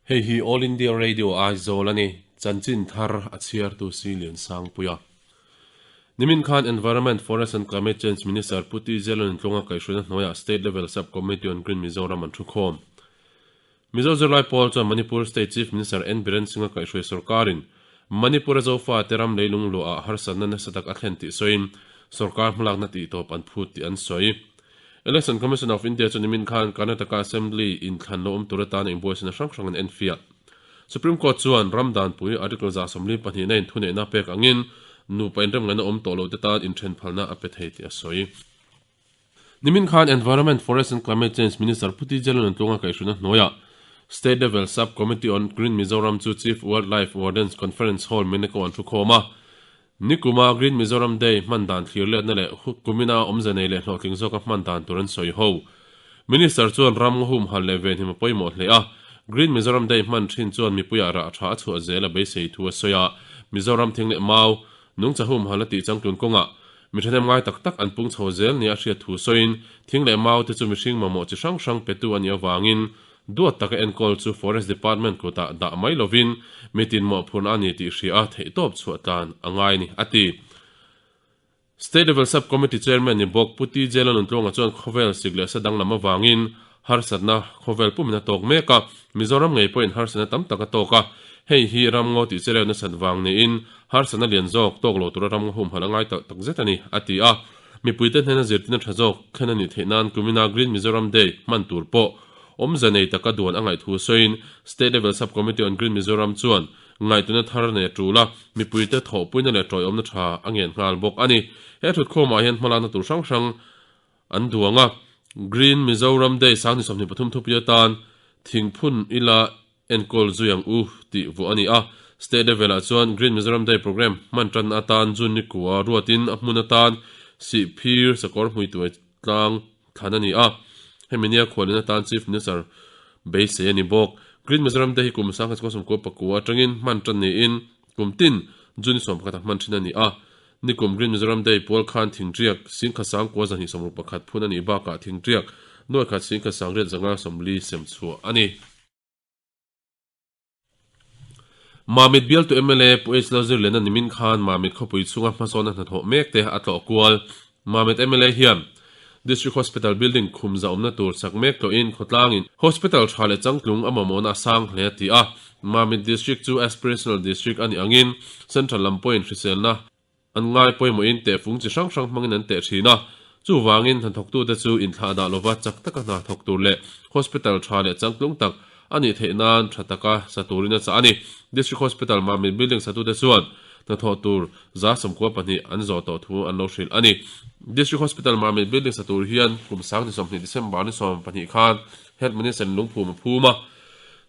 Hei hi All India Radio Aizawl a ni, chanchin thar a chhiartu si Liansangpuia. Nimin khan Environment, Forest and Climate Change Minister Pu T Zelon Tlunga kaihhruaina hnuaiah State Level Sub Committee on Green Mizoram an thukhawm. Mizo zirlai pawl chuan Manipur State Chief Minister N Biren Singh-a kaihhruai sorkarin Manipur-a Zofate ram leilung luahah harsatna nasa tak a thlen tih sawiin sorkar hmalakna tihtawp an phut tih an sawi. Election Commission of India chu nimin khan Karnataka Assembly inthlan lo awm tur atana inbuaisana hrang hrang an enfiah. Supreme Court chuan ram danpui Article 142 in thuneihna pek angin nupa inremngaihna awm tawh lote tan inthen phalna a pe thei tih a sawi. Nimin khan Environment, Forest and Climate Change Minister Pu TJ Lalnuntlunga kaihhruina hnuaiah State Level Sub Committee on Green Mizoram chu Chief Wildlife Wardens Conference Hall Meneko an thukhawm a. Nikuma Green Mizoram Day hman dan thlir letna leh kumina awmze nei leh hlawhtling zawka hman dan tur an sawi ho. Minister chuan ram nga humhal leh venhim a pawimawh hle a, Green Mizoram Day hman thin chuan mipuiah rah tha a chhuah zel a beisei thu a sawi a, Mizoram thing leh mau, nungcha humhal a tih changtlun kawngah mi thahnem ngai tak tak an pung chho zel nia a hriat thu sawiin thing leh mau te chu mihring mamawh chi hrang hrang petu a nih avangin Duat taka enkawl chu Forest Department kutah dah mai lovin mitin mawhphurhna a ni tih hria a theihtawp chhuah tlan a ngai a ni, a ti. State Level Sub Committee Chairman ni bawk Pu TJ Lalnuntluanga chuan khawvel sik leh sa danglam avangin harsatna khawvel pumin a tawk mek a, Mizoram ngei pawhin harsatna tam tak a tawk a, hei hi ramngaw tih chereu nasat vang niin harsatna lian zawk tawk lo tura ramngaw humhalh a ngai tak takzet a ni, a ti a. Mipuite hnena zirtirna tha zawk thlen a nih theih nan kumina Green Mizoram Day hman tur pawh Awmze nei taka duan a ngaih thu sawiin State Level Sub Committee on Green Mizoram chuan ngaihtuahna thar nei a tul a, mipuite thawhpuina leh tawiawmna tha a ngen nghal bawk a ni. He thutkhawmah hian hmalakna tur hrang hrang an duang a, Green Mizoram Day 2023 thupui atan thingphun ila enkawl zui ang u tih vuah a ni a. State Level ah chuan Green Mizoram Day Programme hman tanna atan June ni kua ruatin a hmun atan Sihphir Sakawr Hmuituai tlang thlan a ni a, hemi nia khualin atan Chief Minister beisei a ni bawk. Green Mizoram Day hi kum 1999 atangin hman tan niin kum tin June 11 a hman thin a ni a. Nikum Green Mizoram Day pual khan thingriak singkha sangkua 261 phun a nih bakah thingriak nuaikhat singkha sangriat 540 sem chhuah a ni. Mamit bialtu mla Pu H Lalzirliana nimin khan Mamit khawpui chhunga hmasawnna hnathawh mek te a tlawh kual. Mamit mla hian District Hospital building khum zahawmna tur chak mek tlawhin khawtlangin Hospital tha leh changtlung a mamawhna a sang hle a ti a. Mamit District chu Aspirational District a nih angin Central lam pawhin hriselna an ngai pawimawhin tehfung chi hrang hrang hmangin an teh thin a, chuvangin hnathawktute chu inthlahdah lova chak taka hna thawk tur leh hospital tha leh changtlung tak a nih theih nan tha taka sa turin a chah a ni. District Hospital Mamit building satute chuan hnathawh tur 92% an zawh tawh thu an lo hrilh a ni. District Hospital Mamit building sa tur hian kum 2020 December ni 12 khan Health Minister in lungphum a phum a.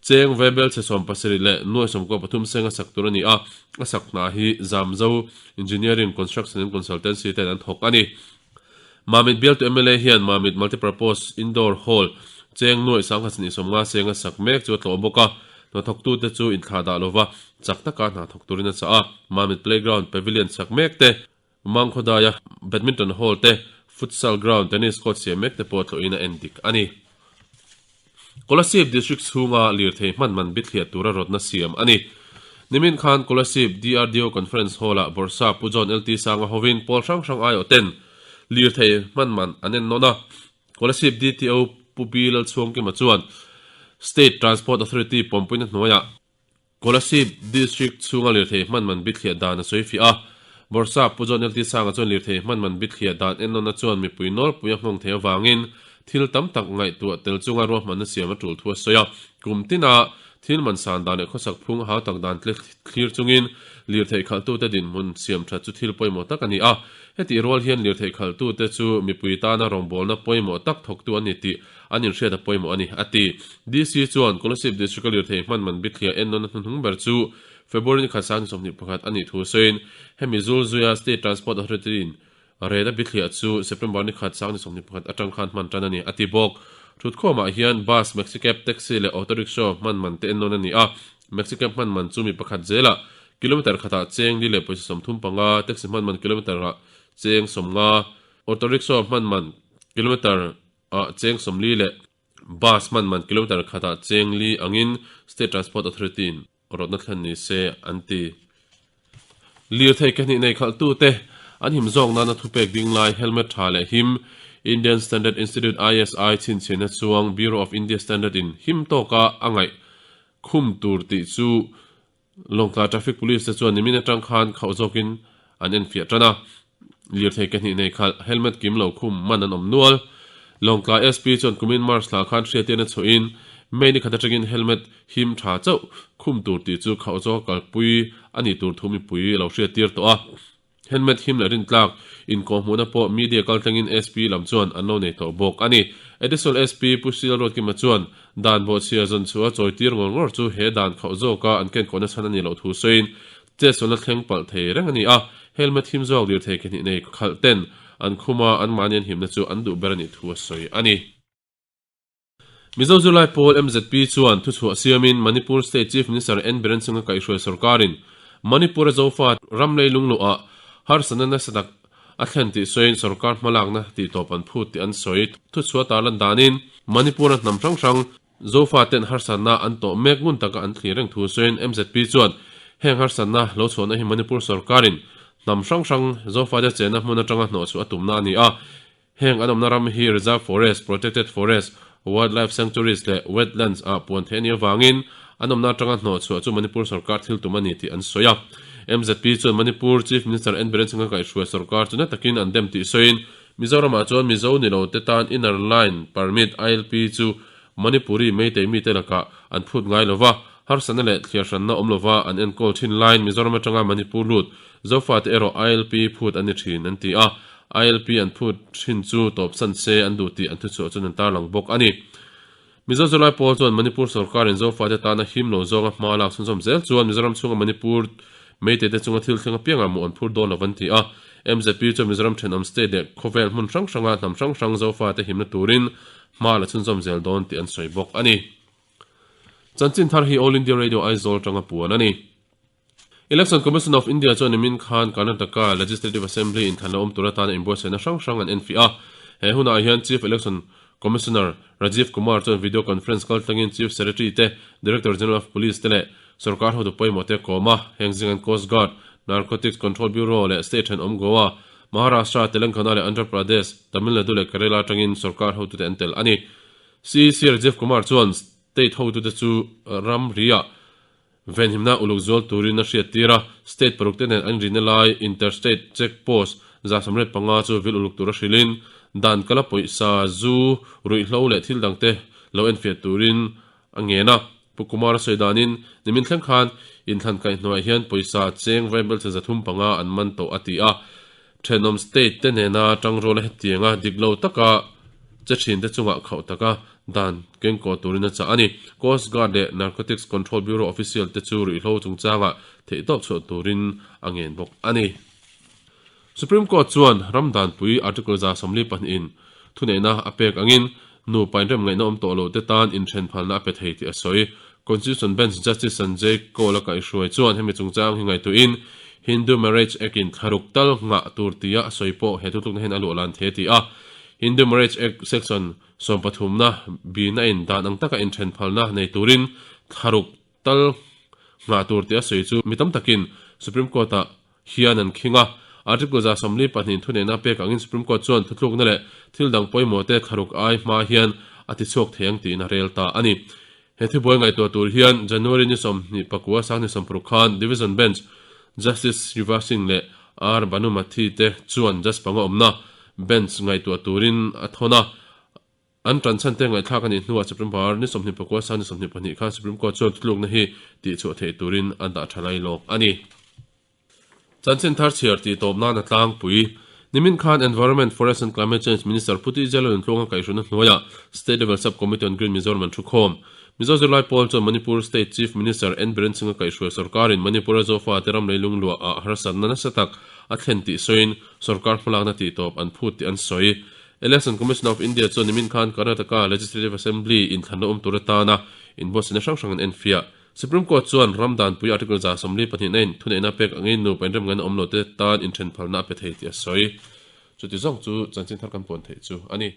Cheng Vebel chhe 70 leh nuai 93 seng a sak tur a ni a, a sak hna hi Zamzo Engineering, Construction and Consultancy ten an thawk a ni. Mamit bialtu mla hian Mamit Multipurpose Indoor Hall cheng nuai 1050 seng a sak mek chu a tlawh bawk a, hnathawktute chu inthlah dah lova chak taka hna thawk turin a chah a, Mamit Playground Pavilion sak mek te, Mangkhawdaia Badminton Hall te, Futsal Ground, Tennis Court siam mek te pawh tlawhin a en dik a ni. Kolasib District chhunga lirthei hman man bithliah tura rawtna siam a ni. Nimin khan Kolasib DRDO Conference Hall-ah Bawrhsa Pu John LT Sanga hovin pawl hrang hrang aiawh ten lirthei hman man an en nawn a. Kolasib DTO Pu B Lalchhuangkima chuan State Transport Authority pawmpuina hnuaiah Kolasib District chhunga lirthei hman man bithliah dan a sawi fiah a, Bawrhsap Pu John LT Sanga chuan lirthei hman man bithliah dan ennawnna chuan mipui nawlpui a nghawng thei avangin thil tam tak ngaihtuah tel chunga ruahmanna siam a tul thu a sawi a. Kum tina thil man san dan leh khawsak phung hau tak dan thlir chungin lirthei khalhtute dinhmun siam that chu thil pawimawh tak a ni a. Hetih rual hian lirthei khalhtute chu mipui tana rawngbawlna pawimawh tak thawktu an ni tih An inhriat a pawimawh a ni, a ti. DC chuan Kolasib District-a lirthei hman man bithliah ennawn a hnuhnung ber chu February ni khat sang ni 21 a nih thu sawiin hemi zul zuia State Transport Authority-in rel a bithliah chu September ni khat sang ni 21 atang khan hman tan a ni, a ti bawk. Thutkhawmah hian bus, maxi cab, taxi leh auto rickshaw hman man te ennawn a ni a, maxi cab hman man chu mi pakhat zelah kilometre khatah cheng li leh pawisa 35, taxi hman man kilometre-ah cheng 50, auto rickshaw hman man kilometre ah cheng 40 leh Bus hman man kilometre khatah cheng li angin State Transport Authority in rawtna thlen ni se an ti. Lirthei ke hnih nei khalhtute an him zawk nana thupek ding lai helmet tha leh him Indian Standard Institute, ISI, chhinchhiahna chuang Bureau of India Standard in him tawka a ngaih khum tur tih chu Lawngtlai Traffic Police te chuan nimin atang khan khauh zawkin an enfiah tan a. Lirthei ke hnih nei khalh helmet kim lo khum man an awm nual. Lawngtlai SP chuan kumin March thla khan hriattirna chhuahin May ni khat atangin helmet him tha chauh khum tur tih chu khauh zawka kalpui a nih tur thu mipui a lo hriattir tawh a. Helmet him leh rintlak inkawhhmuhna pawh media kaltlangin SP lam chuan an lo nei tawh bawk a ni. Additional SP Pu Sil Ruatkima chuan dan bawhchhia zawn chhuah a chawitir ngawr ngawr chu he dan khauh zawka an kenkawhna chhan a nih loh thu sawiin chetsualna thleng palh thei reng a ni a, helmet him zawk lirthei ke hnih nei khalh ten an khum a, anmahni an himna chu an duh ber a nih thu a sawi a ni. Mizo Zirlai Pawl, MZP, chuan thuchhuah siamin Manipur State Chief Minister N Biren Singh-a kaihhruai sorkarin Manipur-a Zofa ram leilung luhah harsatna nasa tak a thlen tih sawiin sorkar hmalakna tihtawp an phut tih an sawi. Thuchhuah tarlan danin Manipur-a hnam hrang hrang Zofa ten harsatna an tawh mek ngun taka an thlir reng thu sawiin MZP chuan heng harsatna lo chhuahna hi Manipur sorkarin hnam hrang hrang Zofate chenna hmun atanga hnawhchhuah a tumna a ni a. Heng an awmna ram hi Reserve Forest, Protected Forest, Wildlife Sanctuaries leh Wetlands ah puan theih a nih avangin an awmna atanga hnawhchhuah chu Manipur sorkar thil tum a ni tih an sawi a. MZP chuan Manipur Chief Minister N Biren Singh-a kaihhruai sorkar chu na takin an dem tih sawiin Mizoramah chuan Mizo ni lo te tan Inner Line Permit, ILP, chu Manipuri Meitei mite lakah an phut ngai lo va, harsatna leh thliarhranna awm lova an enkawl thin laiin Mizoram atanga Manipur lut Zofate erawh ILP phut an ni thin an ti a. ILP an phut thin chu tawpsan se an duh tih an thuchhuah chuan an tarlang bawk a ni. Mizo Zirlai Pawl chuan Manipur sorkarin Zofate tana him lo zawnga hma lak chhunzawm zel chuan Mizoram chhunga Manipur Meitei te chunga thil thleng apiangah muh an phur dawn lo an ti a. MZP chuan Mizoram thenawm state leh khawvel hmun hrang hranga hnam hrang hrang Zofate himna turin hma la chhunzawm zel dawn tih an sawi bawk a ni. Chanchin thar hi All India Radio Aizawl atanga puan a ni. Election Commission of India chuan nimin khan Karnataka Legislative Assembly inthlan la awm tur atana inbuatsaihna hrang hrang an enfiah a. He hunah hian Chief Election Commissioner Rajiv Kumar chuan video conference kaltlangin Chief Secretary te, Director General of Police te leh sorkar hotu pawimawh te a kawm a. Heng zingan Coast Guard, Narcotics Control Bureau leh state thenawm Goa, Maharashtra, Telangana leh Andhra Pradesh, Tamil Nadu leh Kerala atangin sorkar hotute an tel a ni. CEC Rajiv Kumar chuan state hotute chu ramriah Venhimna uluk zual turin a hriattir a, state parukte nen an inrihna lai Inter-State Check Post 135 chu vil uluk tura hrilhin, dan kala pawisa, zu, ruihhlo leh thil dangte lo enfiah turin a ngen a. Pu Kumar a sawi danin, nimin thleng khan inthlan kaihhnuaiah hian pawisa cheng vaibelchhe 305 an man tawh a ti a. Thenawm state te nena tangruala hetianga dik lo taka che thin te chungah khauh taka dan kengkaw turin a chah a ni. Coast Guard leh Narcotics Control Bureau official te chu ruihhlo chungchangah theihtawp chhuah turin a ngen bawk a ni. Supreme Court chuan ram danpui Article 42 in thuneihna a pek angin nupa inrem ngaihna awm tawh lo te tan inthen phalna a pe thei tih a sawi. Constitution Bench Justice Sanjay Kaul a kaihhruai chuan hemi chungchang hi ngaihtuahin Hindu Marriage Act in thlaruk tal nghah tur tia a sawi pawh he thutlukna hian a luah lan thei a ti a. Hindu Marriage Act Section sawmpathumna bina in dan ang taka inthen phalna nei turin thlaruk tal nghah tur tih a sawi chu mi tam takin Supreme Court-ah hian an khing a. Article 42 thuneihna pek angin Supreme Court chuan thutlukna leh thil dang pawimawh te thlaruk ai hma hian a tichhuak thei ang tiin a rel ta a ni. He thubuai ngaihtuah tur hian January ni 29 sang ni 60 khan Division Bench Justice Shiva Singh leh R Banumathi te chuan Judge panga awmna Bench ngaihtuah turin a thawn a. An tan chhan te ngaihthlak a nih hnuah Supreme Bar ni 29 sang ni 22 khan Supreme Court chuan thutlukna hi tihchhuah theih turin a dah tha lai lawk a ni. Chanchin thar chhiar tih tawp nan a tlangpui. Nimin khan Environment, Forest and Climate Change Minister Pu Tih Jalun Tluanga kaihhruaina hnuaiah State Level Sub Committee on Green Mizoram an thukhawm. Mizo zirlai pawl chuan Manipur State Chief Minister N Biren Singh-a kaihhruai sorkarin Manipur-a Zofate ram leilung luahah harsatna nasa tak a thlen tih sawiin sorkar hmalakna tih tawp an phut tih an sawi. Election Commission of India chuan nimin khan Karnataka Legislative Assembly inthlanna awm tur atana inbuatsaihna hrang hrang an enfiah. Supreme Court chuan ram danpui Article 42 in thuneihna pek angin nupa inremngaihna awm lo te tan inthen phalna a pe thei tih a sawi. Chuti zawng chu chanchin thar kan puan theih chu a ni.